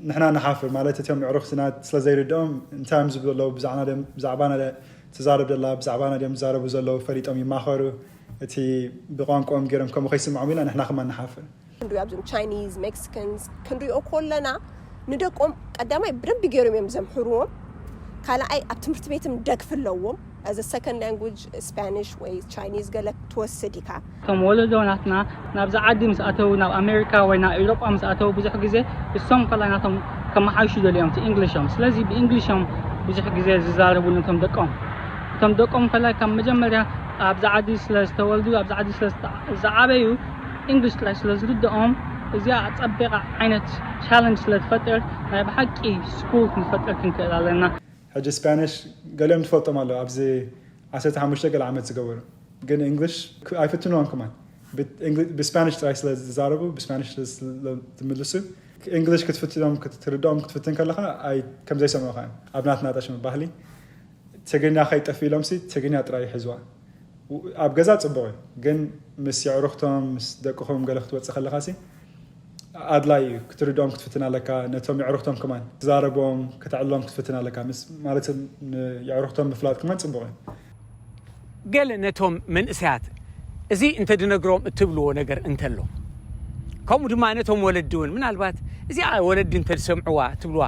ንሕና ንሓፍር ማለት እቶም ምዕሩኽትና ስለ ዘይርድኦም እንታይ እዮም ዝብሉ ኣለዉ ብዛዕባና ድዮም ተዛረቡ ደላ ብዛዕባና ድዮም ዝዛረቡ ዘለዉ ፈሊጦም ይማኸሩ እቲ ብቋንቋኦም ገይሮም ከምኡ ከይስምዖም ኢልና ንሕና ከማን ንሓፍር። ክንሪኦ ኣብዞም ቻይኒዝ ሜክሲካንስ ክንሪኦ ከለና ንደቆም ቀዳማይ ብደንቢ ገይሮም እዮም ዘምሕርዎም። ካልኣይ ኣብ ትምህርቲ ቤትም ደግፊ ኣለዎም። As a second language ስፓኒሽ ወይ ቻይኒዝ ገለ ትወስድ ኢካ። እቶም ወለዶ ናትና ናብዚ ዓዲ ምስ ኣተው ናብ ኣሜሪካ ወይ ናብ ኤውሮጳ ምስ ኣተው ብዙሕ ግዜ እሶም ከላይ ናቶም ከመሓይሹ ደልዮም እቲ እንግሊሾም ስለዚ ብእንግሊሾም ብዙሕ ግዜ ዝዛረቡ ነቶም ደቆም እቶም ደቆም ከላይ ካብ መጀመርያ ኣብዚ ዓዲ ስለ ዝተወልዱ ኣብዚ ዓዲ ስለ ዝዓበዩ እንግሊሽ ጥራይ ስለ ዝርድኦም እዚኣ ኣጸቢቓ ዓይነት ቻለንጅ ስለ ትፈጥር ናይ ብሓቂ ስኩል ክንፈጥር ክንክእል ኣለና። ሕጂ ስፓኒሽ ገሊኦም ትፈልጦም ኣለዉ ኣብዚ ዓሰርተ ሓሙሽተ ገለ ዓመት ዝገበሩ ግን እንግሊሽ ኣይፍትንዎም ከማን ብስፓኒሽ ጥራይ ስለ ዝዛረቡ ብስፓኒሽ ትምልሱ እንግሊሽ ክትፍትኖም ክትርድኦም ክትፍትን ከለካ ከምዘይሰምዑካ እዮም ኣብ ናትና ጠሽሚ ባህሊ ትግርኛ ከይጠፍ ኢሎም ትግርኛ ጥራይ ይሕዝዋ ኣብ ገዛ ፅቡቅ እዩ ግን ምስ የዕሩክቶም ምስ ደቅኹም ገለ ክትወፅእ ከለካ ኣድላይ እዩ ክትርድኦም ክትፍትን ኣለካ ነቶም የዕሩክቶም ከማን ክትዛረቦም ከተዕልሎም ክትፍትን ኣለካ ማለት የዕሩክቶም ምፍላጥ ከማን ፅቡቅ እዩ። ገለ ነቶም መንእሰያት እዚ እንተድነግሮም እትብልዎ ነገር እንተሎ ከምኡ ድማ ነቶም ወለዲ እውን ምናልባት እዚኣ ወለዲ እንተዝሰምዕዋ ትብልዋ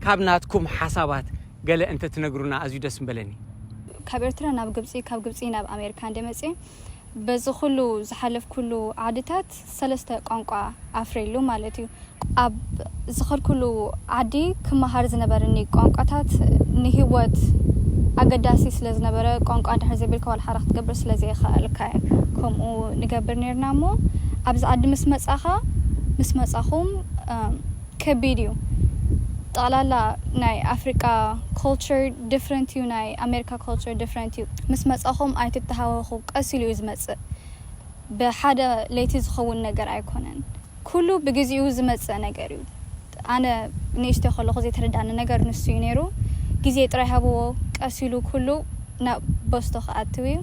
ካብ ናትኩም ሓሳባት ገለ እንተትነግሩና ኣዝዩ ደስ ምበለኒ። ካብ ኤርትራ ናብ ግብፂ ካብ ግብፂ ናብ ኣሜሪካ እንደ መፅየ በዚ ኩሉ ዝሓለፍኩሉ ዓድታት ሰለስተ ቋንቋ ኣፍርየሉ ማለት እዩ። ኣብ ዝኸድኩሉ ዓዲ ክመሃር ዝነበረኒ ቋንቋታት ንሂወት ኣገዳሲ ስለ ዝነበረ ቋንቋ ድሕር ዘቢልካ ዋላ ሓደ ክትገብር ስለ ዘይኸኣልካ ከምኡ ንገብር ነርና እሞ ኣብዚ ዓዲ ምስ መፃኻ ምስ መፃኹም ከቢድ እዩ። ጠቕላላ ናይ ኣፍሪቃ ኮልቸር ዲፍረንት እዩ፣ ናይ ኣሜሪካ ኮልቸር ዲፍረንት እዩ። ምስ መፃኹም ኣይትተሃወኹ፣ ቀስ ኢሉ እዩ ዝመፅእ። ብሓደ ለይቲ ዝኸውን ነገር ኣይኮነን። ኩሉ ብግዚኡ ዝመፅእ ነገር እዩ። ኣነ ንእሽተይ ከለኹ ዘይተረዳኒ ነገር ንሱ እዩ ነይሩ። ግዜ ጥራይ ሃብዎ፣ ቀስ ኢሉ ኩሉ ናብ በስቶ ክኣትው እዩ።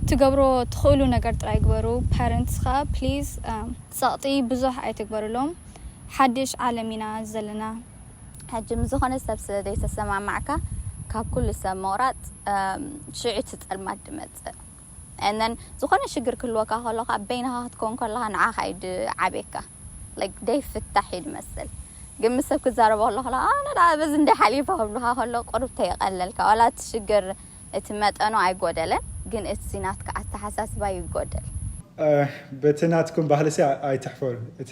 ትገብሮ ትኽእሉ ነገር ጥራይ ግበሩ። ፓረንትስ ከዓ ፕሊዝ ፀቕጢ ብዙሕ ኣይትግበርሎም። ሓድሽ ዓለም ኢና ዘለና። ሕጂ ምስ ዝኾነ ሰብ ስለ ዘይተሰማማዕካ ካብ ኩሉ ሰብ ምቑራፅ ሽዑ እቲ ፀልማት ድመፅእ። And then ዝኾነ ሽግር ክህልወካ ከሎ ከዓ በይንኻ ክትከውን ከለኻ ንዓኻ እዩ ድዓብየካ። Like ደይፍታሕ እዩ ድመስል። ግን ምስ ሰብ ክትዛረቦ ከሎ ከሎ ኣነ ደኣ በዚ እንደ ሓሊፋ ክብሉኻ ከሎ ቁሩብ ተይቀለልካ ዋላ እቲ ሽግር እቲ መጠኑ ኣይጎደለን ግን እቲ ናትካ ኣተሓሳስባ ይጎደል። በቲ ናትኩም ባህሊ ሲ ኣይትሕፈሩ። እቲ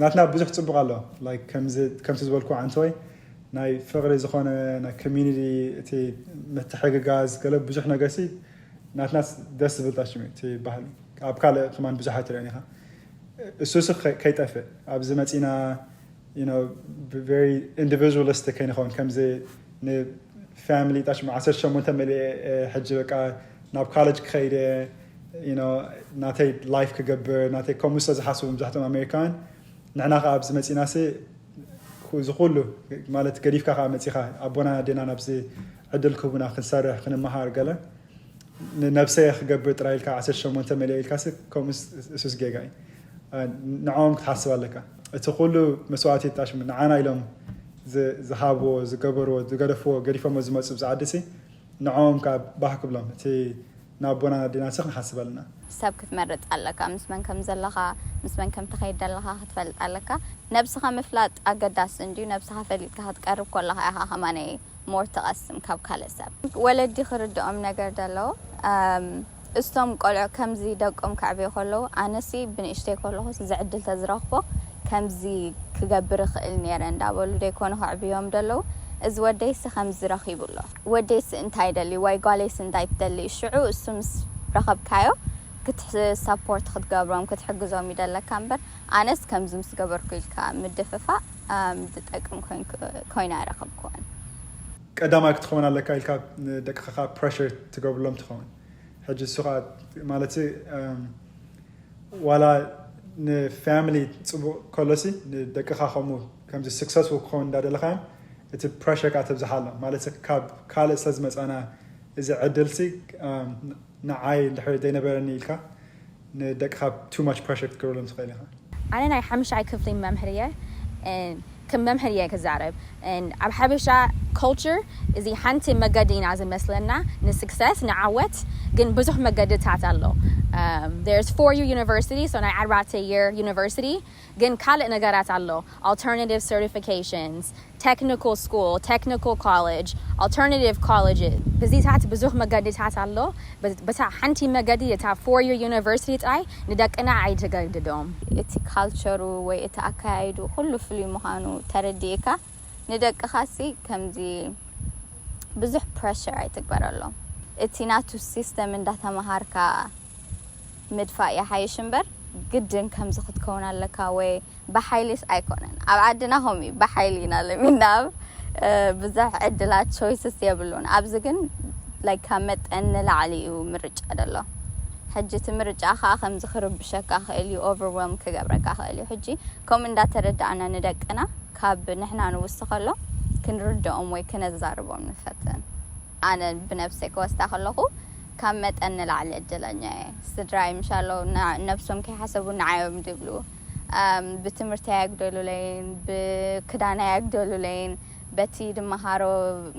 ናትና ብዙሕ ፅቡቕ ኣሎ። Like ከምዚ ከምቲ ዝበልኩ ዓንተወይ ናይ ፍቕሪ ዝኾነ ናይ ኮሚኒቲ እቲ ምትሕግጋዝ ገለ ብዙሕ ነገር ሲ ናትና ደስ ዝብል ጣሽሚ እቲ ባህሊ ኣብ ካልእ ከማን ብዙሕ ኣይትርእን ኢኻ። እሱ ሲ ከይጠፍእ ኣብዚ መፂና you know very individualistic ከይንኸውን ከምዚ ንፋሚሊ ጣሽሚ ዓሰርተ ሸሞንተ መሊአ ሕጂ በቃ ናብ ኮሌጅ ክኸይደ you know ናተይ ላይፍ ክገብር ናተይ ከምኡ ስለ ዝሓስቡ መብዛሕትኦም ኣሜሪካውያን ንሕና ከዓ ኣብዚ መፂና ሲ እዚ ኩሉ ማለት ገዲፍካ ከዓ መፂኻ ኣቦና ኣዴና ናብዚ ዕድል ክህቡና ክንሰርሕ ክንመሃር ገለ ንነብሰይ ክገብር ጥራይ ኢልካ ዓሰርተ ሸሞንተ መሊአ ኢልካ ሲ ከምኡ እሱስ ጌጋ እዩ። ንዕኦም ክትሓስብ ኣለካ። እቲ ኩሉ መስዋእቲ ጣሽሚ ንዓና ኢሎም ዝሃብዎ ዝገበርዎ ዝገደፍዎ ገዲፎሞ ዝመፁ ብዚ ዓዲ ሲ ንዕኦም ከዓ ባህ ክብሎም እቲ ንኣቦና ኣዴና ሲ ክንሓስብ ኣለና። ሰብ ክትመርፅ ኣለካ፣ ምስ መን ከም ዘለኻ፣ ምስ መን ከም ትኸይድ ዘለኻ ክትፈልጥ ኣለካ። ነብስኻ ምፍላጥ ኣገዳሲ እንድዩ፣ ነብስኻ ፈሊጥካ ክትቀርብ ከለኻ ኢኻ ከማነይ ሞር ትቐስም ካብ ካልእ ሰብ። ወለዲ ክርድኦም ነገር ደለዎ። እስቶም ቆልዑ ከምዚ ደቆም ከዕብዮ ከለዉ ኣነሲ ብንእሽተይ ከለኹ እዚ ዕድል ተዝረኽቦ ከምዚ ክገብር እኽእል ነይረ እንዳበሉ ደይኮኑ ከዕብዮም ደለዉ። እዚ ወደይሲ ከምዚ ረኺቡ ኣሎ። ወደይሲ እንታይ ይደሊ ወይ ጓለይሲ እንታይ ትደሊ? ሽዑ እሱ ምስ ረኸብካዮ ክትሳፖርት ክትገብሮም ክትሕግዞም ይደለካ እምበር ኣነስ ከምዚ ምስ ገበርኩ ኢልካ ምድፍፋእ ዝጠቅም ኮይኑ ኣይረኸብክዎን። ቀዳማይ ክትኸውን ኣለካ ኢልካ ንደቅኻ ፕረሽር ትገብርሎም ትኸውን። ሕጂ እሱ ከዓ ማለት ዋላ ንፋሚሊ ፅቡቅ ከሎሲ ንደቅኻ ከምኡ ከምዚ ስክሰስፉል ክኸውን እንዳደለኻዮም እቲ ፕረሽር ከዓ ተብዝሓሎም ማለት ካብ ካልእ ስለ ዝመፃና እዚ ዕድልሲ ንዓይ እንድሕር ዘይነበረኒ ኢልካ ንደቅኻ too much pressure ክትገብረሎም ትኽእል ኢኻ። ኣነ ናይ ሓምሻይ ክፍሊ መምህር እየ። And ከም መምህር እየ ክዛረብ። And ኣብ ሓበሻ culture እዚ ሓንቲ መገዲ ኢና ዝመስለና ን success ንዓወት፣ ግን ብዙሕ መገድታት ኣሎ። Um, there's four year university, so ናይ ኣርባዕተ year university፣ ግን ካልእ ነገራት ኣሎ። Alternative certifications፣ technical school፣ technical college፣ alternative college፣ ብዚታት ብዙሕ መገድታት ኣሎ። በ- በታ ሓንቲ መገዲ እታ four year university ጥራይ ንደቅና ኣይትገድዶም። እቲ ካልቸሩ ወይ እቲ ኣካያይዱ ኩሉ ፍሉይ ምዃኑ ተረዲእካ ንደቅኻሲ ከምዚ ብዙሕ pressure ኣይትግበረሎም። እቲ ናቱ system እንዳተምሃርካ ምድፋእ ይሓይሽ እምበር ግድን ከምዚ ክትከውን ኣለካ ወይ ብሓይሊስ ኣይኮነን። ኣብ ዓድና ከምኡ እዩ፣ ብሓይሊ ኢና ለሚና ኣብ ብዙሕ ዕድላት choices የብሉን። ኣብዚ ግን like ካብ መጠን ንላዕሊ እዩ ምርጫ ደሎ። ሕጂ እቲ ምርጫ ከዓ ከምዚ ክርብሸካ ክእል እዩ፣ overwhelm ክገብረካ ክእል እዩ። ሕጂ ከምኡ እንዳተረዳእና ንደቅና ካብ ንሕና ንውስኸሎም ክንርድኦም ወይ ክነዛርቦም ንፈትን። ኣነ ብነብሰይ ክወስዳ ከለኹ ካብ መጠን ንላዕሊ እድለኛ እየ። ስድራይ ምሻሎ ነብሶም ከይሓሰቡ ንዓዮም ድብሉ። ብትምህርቲ ኣያግደሉለይን፣ ብክዳን ኣያግደሉለይን፣ በቲ ድመሃሮ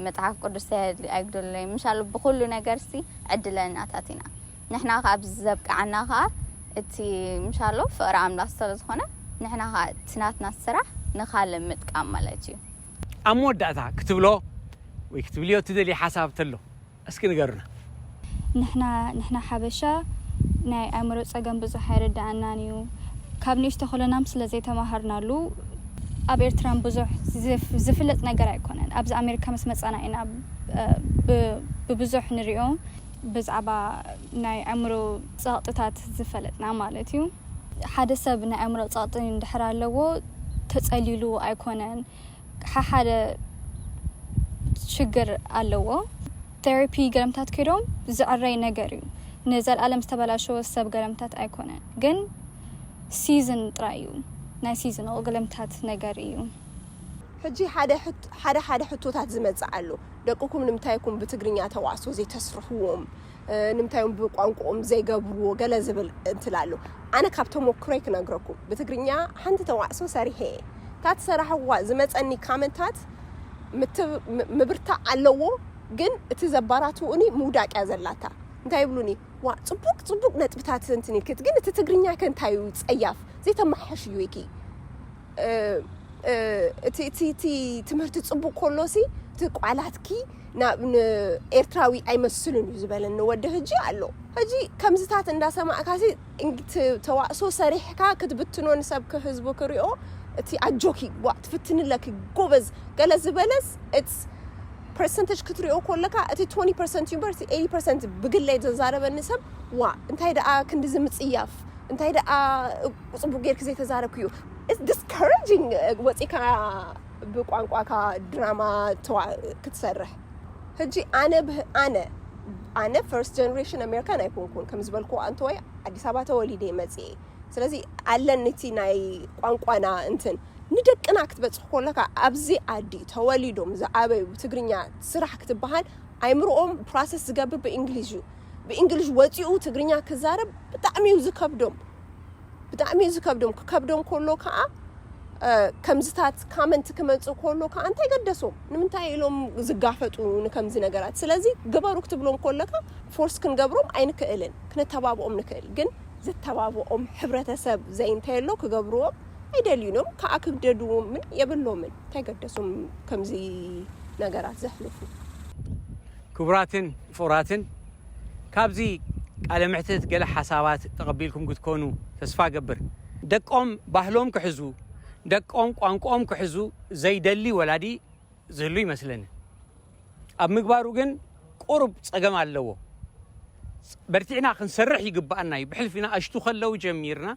መፅሓፍ ቅዱስ ኣያግደሉለይን። ምሻሎ ብኩሉ ነገር ሲ ዕድለኛታት ኢና። ንሕና ካብ ዘብቅዓና ከዓ እቲ ምሻሎ ፍቕሪ ኣምላኽ ስለ ዝኾነ ንሕና ከዓ እቲ ናትና ስራሕ ንኻልእ ምጥቃም ማለት እዩ። ኣብ መወዳእታ ክትብሎ ወይ ክትብልዮ ትደልይ ሓሳብ ተሎ እስኪ ንገሩና። ንሕና ንሕና ሓበሻ ናይ ኣእምሮ ጸገም ብዙሕ ኣይርድኣናን እዩ። ካብ ንእሽቶ ከለናም ስለ ዘይተማሃርናሉ ኣብ ኤርትራን ብዙሕ ዝፍ- ዝፍለጥ ነገር ኣይኮነን። ኣብዚ ኣሜሪካ ምስ መጻና ኢና ብ- ብብዙሕ ንሪኦ ብዛዕባ ናይ ኣእምሮ ጸቕጥታት ዝፈለጥና ማለት እዩ። ሓደ ሰብ ናይ ኣእምሮ ጸቕጢ እንድሕር ኣለዎ ተጸሊሉ ኣይኮነን። ሓሓደ ሽግር ኣለዎ። ቴራፒ ገለምታት ከይዶም ዝዕረይ ነገር እዩ። ንዘለኣለም ዝተበላሸወ ሰብ ገለምታት ኣይኮነን፣ ግን ሲዝን ጥራይ እዩ። ናይ ሲዝናል ገለምታት ነገር እዩ። ሕጂ ሓደ ሕት- ሓደ ሓደ ሕቶታት ዝመጽእ ኣሎ። ደቅኩም ንምንታይ ኢኩም ብትግርኛ ተዋስኦ ዘይተስርሕዎም? እ፣ ንምንታይ እዮም ብቋንቋኦም ዘይገብርዎ? ገለ ዝብል እንትል ኣሎ። ኣነ ካብ ተሞክሮይ ክነግረኩም፣ ብትግርኛ ሓንቲ ተዋስኦ ሰሪሐ እየ። እታ ትሰራሕዋ ዝመጸኒ ካመንታት ምት- ም- ምብርታዕ ኣለዎ፣ ግን እቲ ዘባራትኡኒ ምውዳቅ እያ ዘላታ። እንታይ ይብሉኒ? ዋ ጽቡቅ ጽቡቅ ነጥብታት እንትን ኢልክት፣ ግን እቲ ትግርኛ ከ እንታይ እዩ ጸያፍ ዘይተማሓሽ እዩ ኢኪ እቲ እቲ እቲ ትምህርቲ ጽቡቅ ከሎ ሲ እቲ ቃላትኪ ናብ ን- ኤርትራዊ ኣይመስልን እዩ ዝበለኒ ወዲ ሕጂ ኣሎ። ሕጂ ከምዝታት እንዳሰማዕካ ሲ እንግ- ት- ተዋእሶ ሰሪሕካ ክትብትኖ ንሰብ ክህዝቡ ክሪኦ እቲ ኣጆኪ ዋ ትፍትንለኪ ጎበዝ ገለ ዝበለስ it's percentage ክትሪኦ ከለካ እቲ twenty percent እዩ እምበር እቲ eighty percent ብግለይ ዘዛረበኒ ሰብ ዋ እንታይ ደኣ ክንዲ ዝምጽያፍ እንታይ ደኣ ጽቡቅ ጌርክ ዘይተዛረብክዮ discouraging ወፂካ ብቋንቋካ ድራማ ክትሰርሕ ሕጂ ኣነ ኣነ ኣነ first generation American ኣይኮንኩን ከም ዝበልኩ ኣንተወይ ኣዲስ ኣበባ ተወሊደ መፅኤ ስለዚ ኣለኒ እቲ ናይ ቋንቋና እንትን ንደቅና ክትበፅሕ ከለካ ኣብዚ ዓዲ ተወሊዶም ዝዓበዩ ትግርኛ ስራሕ ክትበሃል ኣይምርኦም process ዝገብር ብእንግሊሽ እዩ ብእንግሊሽ ወፂኡ ትግርኛ ክዛረብ ብጣዕሚ እዩ ዝከብዶም ብጣዕሚ እዩ ዝከብዶም ክከብዶም ከሎ ከዓ ከምዝታት comment ክመፅእ ከሎ ከዓ እንታይ ገደሶም ንምንታይ ኢሎም ዝጋፈጡ ንከምዚ ነገራት ስለዚ ግበሩ ክትብሎም ከለካ force ክንገብሮም ኣይንክእልን ክነተባብኦም ንክእል ግን ዘተባብኦም ሕብረተሰብ ዘይንተየሎ ክገብርዎም ኣይደልዩን እዮም ከዓ ክግደድዎምን የብሎምን እንታይ ገደሶም ከምዚ ነገራት ዘሕልፉ ክቡራትን ፍቑራትን ካብዚ ቃለ ምሕትት ገለ ሓሳባት ተቐቢልኩም ክትኮኑ ተስፋ ገብር ደቆም ባህሎም ክሕዙ ደቆም ቋንቋኦም ክሕዙ ዘይደሊ ወላዲ ዝህሉ ይመስለኒ ኣብ ምግባሩ ግን ቁሩብ ጸገም ኣለዎ በርቲዕና ክንሰርሕ ይግባኣና እዩ ብሕልፊና ኣሽቱ ከለዉ ጀሚርና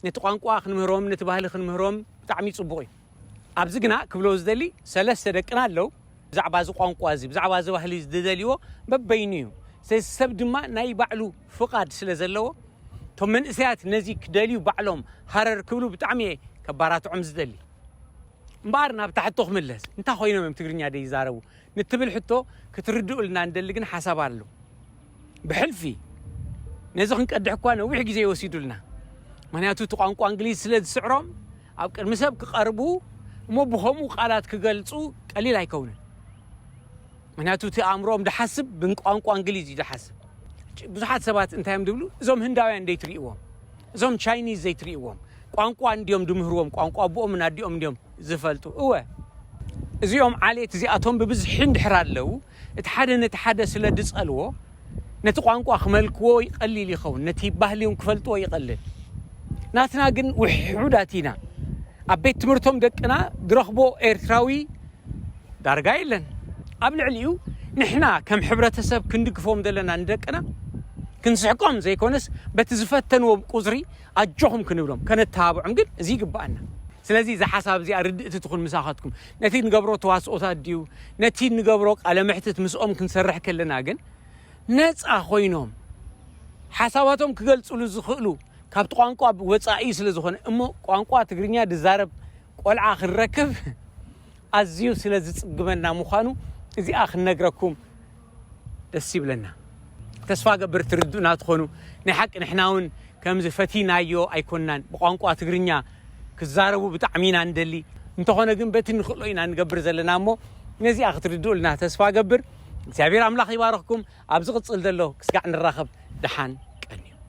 ነቲ ቋንቋ ክንምህሮም ነቲ ባህሊ ክንምህሮም ብጣዕሚ ጽቡቕ እዩ ኣብዚ ግና ክብሎ ዝደሊ ሰለስተ ደቅና ኣለዉ ብዛዕባ እዚ ቋንቋ እዚ ብዛዕባ እዚ ባህሊ እዚ ዝደልይዎ በበይኑ እዩ ስለዚ ሰብ ድማ ናይ ባዕሉ ፍቓድ ስለ ዘለዎ እቶም መንእሰያት ነዚ ክደልዩ ባዕሎም ሃረር ክብሉ ብጣዕሚ እየ ከባራትዖም ዝደሊ እምበኣር ናብ ታሕቶ ክምለስ እንታይ ኮይኖም እዮም ትግርኛ ደይዛረቡ ንትብል ሕቶ ክትርድኡልና ንደሊ ግን ሓሳብ ኣሎ ብሕልፊ ነዚ ክንቀድሕ እኳ ነዊሕ ግዜ ይወሲዱልና። ምክንያቱ እቲ ቋንቋ እንግሊዝ ስለ ዝስዕሮም ኣብ ቅድሚ ሰብ ክቐርቡ እሞ ብኸምኡ ቃላት ክገልጹ ቀሊል ኣይከውንን። ምክንያቱ እቲ ኣእምሮኦም ድሓስብ ብቋንቋ እንግሊዝ እዩ ድሓስብ። ብዙሓት ሰባት እንታይ እዮም ድብሉ? እዞም ህንዳውያን ዘይትርእይዎም፣ እዞም ቻይኒዝ ዘይትርእይዎም፣ ቋንቋ እንዲዮም ድምህርዎም፣ ቋንቋ ኣቦኦምን ኣዲኦም እንዲዮም ዝፈልጡ። እወ፣ እዚኦም ዓሌት እዚኣቶም ብብዝሒ እንድሕር ኣለዉ፣ እቲ ሓደ ነቲ ሓደ ስለ ድጸልዎ ነቲ ቋንቋ ክመልክዎ ይቐሊል ይኸውን፣ ነቲ ባህሊ እውን ክፈልጥዎ ይቐልል። ናትና ግን ውሑዳት ኢና። ኣብ ቤት ትምህርቶም ደቅና ድረኽቦ ኤርትራዊ ዳርጋ የለን። ኣብ ልዕሊኡ ንሕና ከም ሕብረተሰብ ክንድግፎም ዘለና ንደቅና ክንስሕቆም ዘይኮነስ በቲ ዝፈተንዎም ቁጽሪ ኣጆኹም ክንብሎም ከነተባብዖም ግን እዚ ይግብኣና። ስለዚ እዛ ሓሳብ እዚኣ ርድእቲ ትኹን ምሳኻትኩም። ነቲ ንገብሮ ተዋስኦታት ድዩ፣ ነቲ ንገብሮ ቃለ መሕትት ምስኦም ክንሰርሕ ከለና ግን ነጻ ኮይኖም ሓሳባቶም ክገልጽሉ ዝኽእሉ ካብቲ ቋንቋ ወጻኢ ስለ ዝኾነ እሞ ቋንቋ ትግርኛ ዝዛረብ ቆልዓ ክንረክብ ኣዝዩ ስለ ዝጽግመና ምዃኑ እዚኣ ክንነግረኩም ደስ ይብለና። ተስፋ ገብር ትርድኡና ትኾኑ። ናይ ሓቂ ንሕና እውን ከምዚ ፈቲናዮ ኣይኮንናን። ብቋንቋ ትግርኛ ክዛረቡ ብጣዕሚ ኢና ንደሊ። እንተኾነ ግን በቲ ንኽእሎ ኢና ንገብር ዘለና እሞ ነዚኣ ክትርድኡልና ተስፋ ገብር። እግዚኣብሔር ኣምላኽ ይባረኽኩም። ኣብ ዝቕጽል ዘሎ ክስጋዕ ንራኸብ። ደሓን።